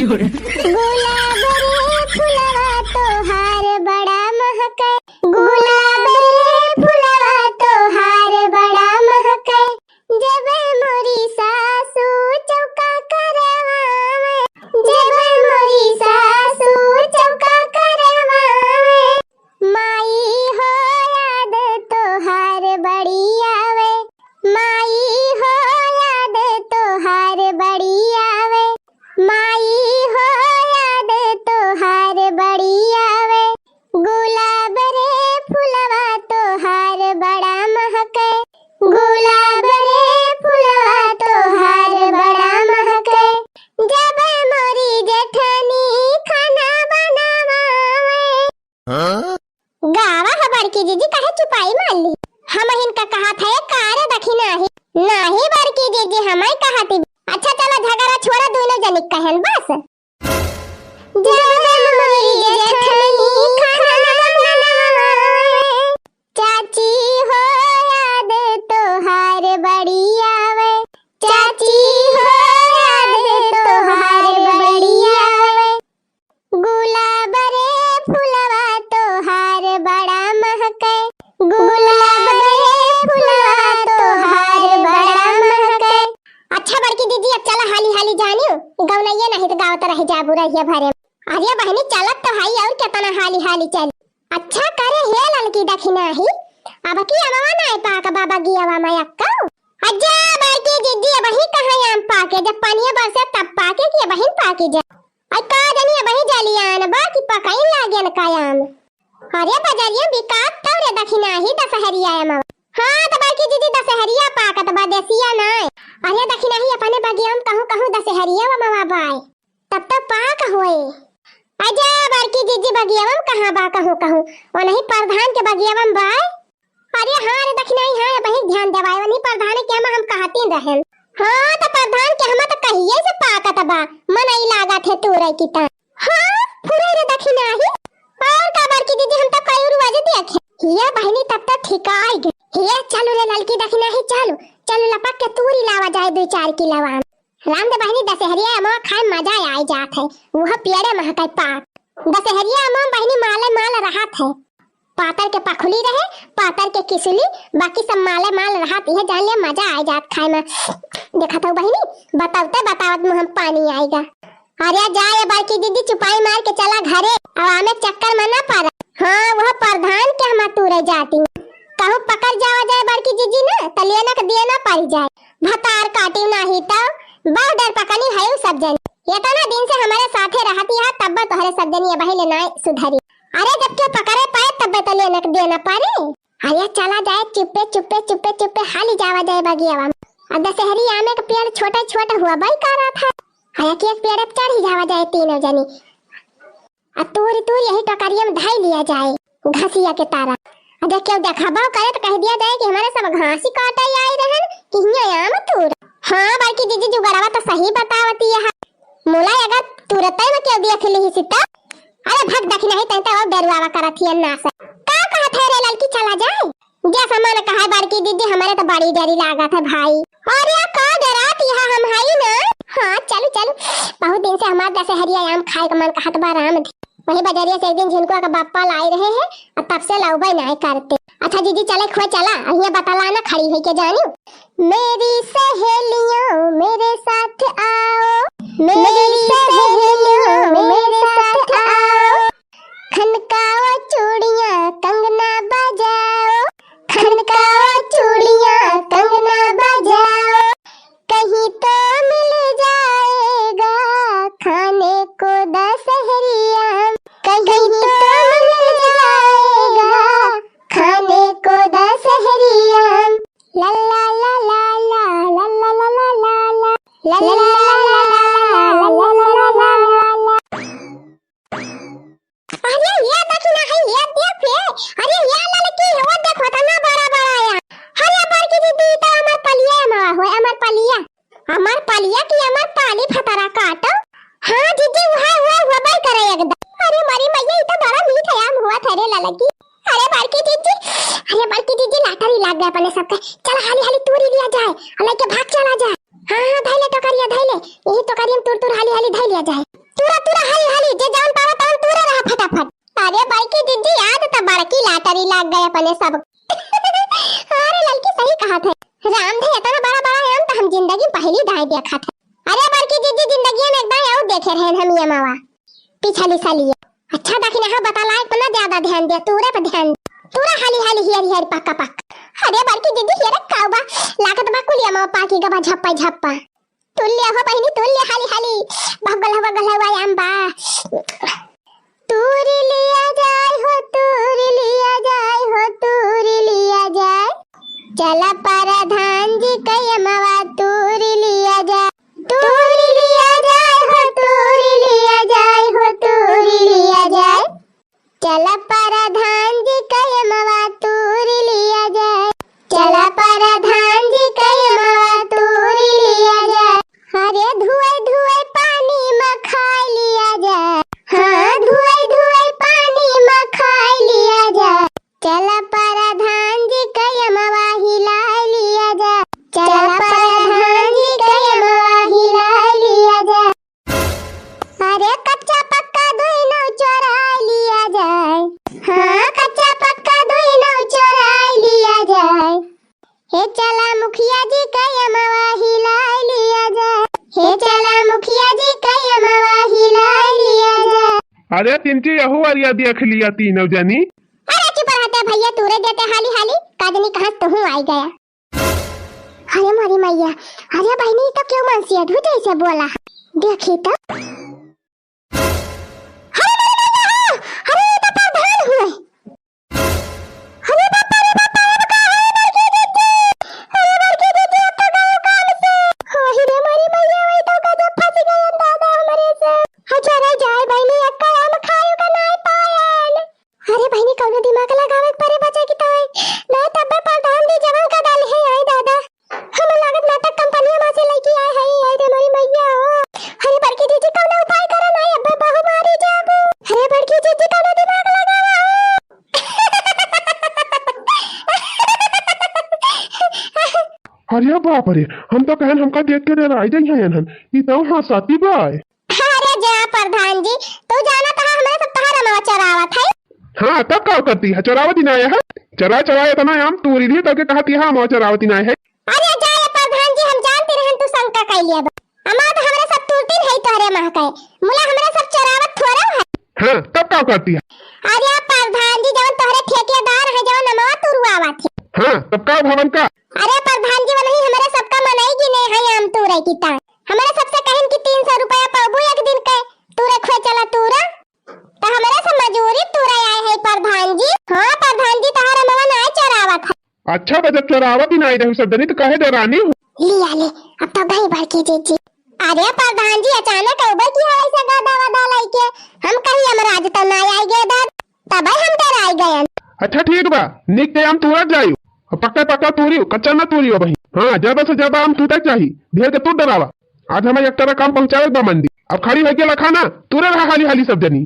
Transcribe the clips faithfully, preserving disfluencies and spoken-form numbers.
गुलाब रे फुलवा तोहार बड़ा महके, गुलाब रे फुलवा तोहार बड़ा महके, जब मोरी सासू चौका करवावे, जब मोरी सासू चौका करवावे, माई हो याद तोहार बड़ी आवे, माई हो याद तोहार बड़ी आवे, माई हो याद तोहार बड़ी आवे। गुलाब रे फुलवा तोहार बड़ा महके, गुलाब रे फुलवा तोहार बड़ा महके, जब मोरी जेठनी खाना बनावे। हाँ? गावा ह बड़की जीजी, काहे चुपाई मार ली? हमहिन का कहत है, का रे दखिनाही? नाही बड़की जीजी, हमही कहत ही। अच्छा चला झगड़ा छोड़ा, दुनो जनी कहन बस। जब मोरी जेठनी खाना बनावे, चाची हो याद तोहार बड़ी आवे, चाची हो याद तोहार बड़ी आवे। गुलाब रे फुलवा तोहार बड़ा महके, गुलाब रे फुलवा तोहार बड़ा महके। अच्छा बड़की दीदी, अब चला हाली हाली जानियो, गवनैया नहीं तो गावत रह जाबू रहिया भरे। अरे बहिनी, चलत तो हई, और केतना हाली हाली चली। अच्छा करे हे ललकी दखिनाही, अब की अमवा नाय पाक बा बगियावा में अक्का। अजा बड़की दीदी, अबही कहाँ आम पाके, जब पनिया बरसे तब पाके कि अबहिन पाके जा। आई का जनी अबही जलियान बा कि पकइन लागेन का आम। अरे बजरिया बिकात तब रे दखिनाही दशहरिया अमवा। हाँ त बड़की दीदी दशहरिया पाकत बा, देसिया नाय। अरे दखिनाही अपने बगिया में कहूँ कहूँ दशहरिया अमवा बाय। तब तो पाक होए। अजा बड़की जीजी बगियावा में कहाँ बा कहूँ कहूँ, ओनही प्रधान के बगियावा में बा। अरे हाँ रे दखिनाही, हाँ अबही ध्यान देवाए, ओनही प्रधान के हम, हम कहती रहेन। हाँ त प्रधान के हम त कहिए से पाकत बा, मन आई लागत है तूरे की ता। हाँ फुरे रे दखिनाही, और का बड़की जीजी हम त कई रोज देखे। हिया बहिनी तब तो ठिकाई गए। हिया चलू रे ललकी दखिनाही, चलू, चलू लपक के तूरी लावा जाए दो चार किलो आम। राम दे बहिनी, दशहरिया अमवा खाए मजा आए जात है, वह पियरे महकाई पाक। दशहरिया अमवा बहिनी माले माल रहत है, पातर के पखुली रहे, पातर के किसुली, बाकी सब माले माल रहत, यह जान लिया मजा आए जात खाए में। देखत हो बहिनी, बतावते बतावत मुँह में पानी आएगा। अरे जा ये बड़की दीदी, चुपाई मार के चला घरे, अब आमे चक्कर में ना पड़ा। हाँ, वह प्रधान के हम तूरे जाती। कहूँ पकड़ जावा जाए बड़की जीजी ना, त लेना के देना पड़ जाए। भतार काटी नाही त, बहुत डर पकनी है उ सब जन। इतना दिन से हमारे साथे रहती है, तब तोहरे सब जन ये बहिले ना सुधरी। अरे जब के पकड़े पाए, तब तो लेना के देना पड़े। अरे चला जाए चुप्पे, चुप्पे, चुप्पे, चुप्पे, हाली जावा जाए बगियावा में। आ दशहरी आमे के पेड़ छोटा छोटा हुआ बई का रहा था। अरे के पेड़ पे चढ़ी जावा जाए तीनों जनी। आ तूरी तूरी यही टोकरिया में धई लिया जाए, घसिया के तारा। आ जब केहू देखबो करे त कह दिया जाए कि हमारे सब घासी काटे आई रहन, कि हियाँ आम तूर। हाँ, बड़की जीजी जुगड़वा तो सही बतावती है। मुला अगर तुरते में केहू देख ली सी त, अरे भग दखिनाही, तैं तो और डरुआवा करत हियन ना से। का कहत है रे ललकी, चला जाए? जैसा मन कहा बड़की दीदी, हमारे तो बड़ी डरी लागत है भाई। अरे का डरात यहाँ हम हई ना। हाँ चलू चलू, बहुत दिन से हमार दशहरिया आम खाए का मन कहत बा राम धी। वही बजरिया से एक दिन झिनकुआ का बापा लाई रहे हैं और तब से लौबे नाय करते। अच्छा जीजी चले खोए चला, अहिया बतला ना खड़ी हुई के जानी। मेरी सहेलियों मेरे साथ आओ, मेरी सहेलियों मेरे साथ आओ, खनकाओ चूड़ियाँ कंगना बजाओ, खनकाओ चूड़ियाँ कंगना बजाओ, कहीं तो मिल जाएगा खाने को दशहरी आम, कहीं तो मिल जाएगा खाने को दशहरी आम। ला ला ला ला ला। अरे ये देखी ना है, ये देख रे। अरे ये ललकी, वो देखो तना बड़ा बड़ा आम। अरे बड़की दीदी, ई तो हमार पलिया अमवा होए, हमार पलिया। हमार पलिया की हमार पाली फतरा काटो। हाँ जीजी, वह, वह, वह बई करे एकदम। अरे मरी मैया, ई तो बड़ा मीठ आम हुआ था रे ललकी। अरे बड़की जीजी, अरे बड़की जीजी, लाटरी लाग गया अपने सबके। चल हाली हाली तूरी लिया जाए, और लेके भाग चला जाए। हाँ, हाँ, धैले टोकरिया, धैले। यही टोकरिया में तुर तुर हाली हाली धै लिया जाए। कि जिज्जी, आज त बड़की lottery लाग गए अपने सब। अरे ललकी सही कहत है, राम धे इतना बड़ा बड़ा आम त हम जिंदगी में पहली दाई देखत है। अरे बड़की जिज्जी, जिंदगी में एक दाई और देखे रहे हम ये मावा पिछली सालिया। अच्छा दखिन, हाँ बता लायक पर ना ज्यादा ध्यान दे, तूरे पर ध्यान दे। तूरा हाली हाली हियर हियर पक्का पक्का। अरे बड़की जिज्जी, हियर काऊ बा, लागत बा कुलिया मावा पाकी गबा झप्पा झप्पा। तुल्य हो बहिनी, तुल्य हाली हाली। बगल हो, बगल हो, आम बा। तूरी लिया जाए हो, तूरी लिया जाए हो, तूरी लिया जाए। चला परधान जी कयमवा तूरी लिया जाए। तूरी लिया जाए हो, तूरी लिया जाए हो, तूरी लिया जाए। चला परधान जी कयमवा तूरी लिया जाए। चला परधान जी कयमवा तूरी लिया जाए। अरे धुआई धुआई पानी में खाई लिया जाए। हाँ, धुआई धुआई पानी में खाई लिया जाए। चला परधान जी कयमवा हिलाई लिया जाए। चला परधान जी कयमवा हिलाई लिया जाए। अरे कच्चा पक्का दुई नौ चोराई लिया जाए। हाँ, कच्चा पक्का दुई नौ चोराई लिया जाए। हे चला मुखिया जी कयमवा हिलाई लिया जाए। हे चला मुखिया जी कयमवा हिलाई लिया जाए। अरे चिंची, यहू अरिया देख लिया तीनों जनी। अरे चुप रहते भैया, तूरे देते हाली हाली, का जनी कहाँ से तुहूँ आई गया। अरे मोरी मैया, अरे बहिनी, ई तो केहू मनसेधू जैसे बोला है। देखी तो। अरे मोरी मैया हो, अरे ई तो परधान हुए। अरे बापा रे बापा, अब का है बड़की दीदी? अरे बड़की दीदी, अब तो गयो काम से। अरे रे मोरी मैया, वही तो गजब फंस गयन दादा हमरे से। अच्छा रे जाए बहिनी, एक्का आम खाए का नाय पायन। अरे बहिनी, कौनो दिमाग लगावे के परे बचे की ताई। ना तब्बे परधान जी जवन का डाली है, आए दादा। हमें लागत नाटक कंपनिया मा से लइके आए है, आए रे मोरी मैया हो। अरे बड़की जीजी कौनो उपाय करा ना, अब्बे बहू मारी जाबू। अरे बड़की जीजी कौनो दिमाग लगावा हो। अरे बाप रे, हम तो कहन हमका देख के डराई जाई हैं हन। ई तो हंसाती बाय। अरे जा परधान जी, तू जानत हा हमरे सब तोहर अमवा चोरावत है। हाँ, तब का करती है? चोरावत ही ना आया है। चोरा चोरा इतना आम तूरी लिए तब के कहती है अमवा चोरावत ही ना है। अरे जा ये परधान जी, हम जानती रहन तू शंका कइ लिया बा। अमवा तो हमरे सब तूरती नहीं तोहरे माँ कहे। मुला हमरे सब चोरावत थोड़ा है। हाँ, तब का करती है? अरे परधान जी, जवन तोहरे ठेकेदार है, जवन अमवा तुरवावत है। हाँ, तब का भवन का? अरे परधान जी, वनही हमरे सबका मनई गिने है आम तूरे की तान। हमरे सबसे कहिन कि तीन सौ रुपया पाबू एक दिन के, तूरे खुए चला तूरा। त हमरे सब मजूरी तूरे आए है परधान जी। हाँ परधान जी, तोहर अमवा नाय चोरावत है। अच्छा, त जब चोरावत ही नाय रहू सब जनी, त काहे डरानी हो? लिया ले, अब तो गई बड़की जीजी। अरे परधान जी, अचानक अउबे की है ऐसा गदा वदा लइके? हम कही यमराज तो नाय आइ गए दादा, तबे हम डराइ गयन। अच्छा ठीक बा, निक के आम तूरत जायू, पक्का पक्का तूरियो, कच्चा ना तूरियो बहिन। हाँ, ज्यादा से ज्यादा आम टूटे चाही, ढेर के तू डरावा। आज हमें एक तरह काम पहुँचावे बा मंडी, अब खड़ी होके लखा ना, तूरे रहा हाली हाली सब जनी।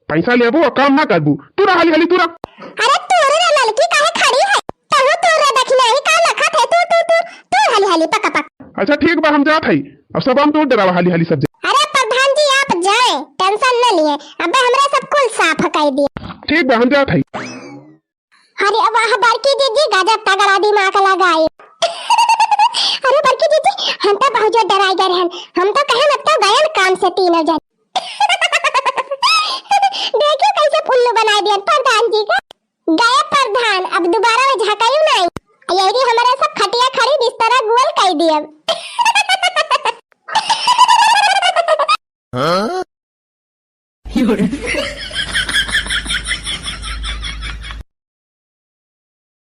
पैसा लेबू और काम ना करबू, तूरा हाली हाली तूरा। अरे तूर रे ललकी, काहे खड़ी है? तहू तूर रे दखिना ही का लखत है, तू, तू, तू, तूर हाली हाली पका पक। अच्छा ठीक बा, हम जात हई, अब सब आम तूर डरावा हाली हाली सब जनी। अरे परधान जी आप जाए, tension न लिए, अबे हमरे सब कुल साफ कइ दिए। ठीक बा, हम जात हई। अरे वाह बड़की जीजी, गजब तगड़ा दिमाग लगाए। अरे बड़की जीजी, हम तो बहुत जोर डराइ गए रहन, हम तो कहन अब तो गयन काम से तीनों जन। देखियो कैसे उल्लू बनाइ दियन परधान जी का। गया परधान, अब दुबारा में झकायू नाई। यही हमरे सब खटिया खड़ी बिस्तरा गोल कइ दियब। हाँ?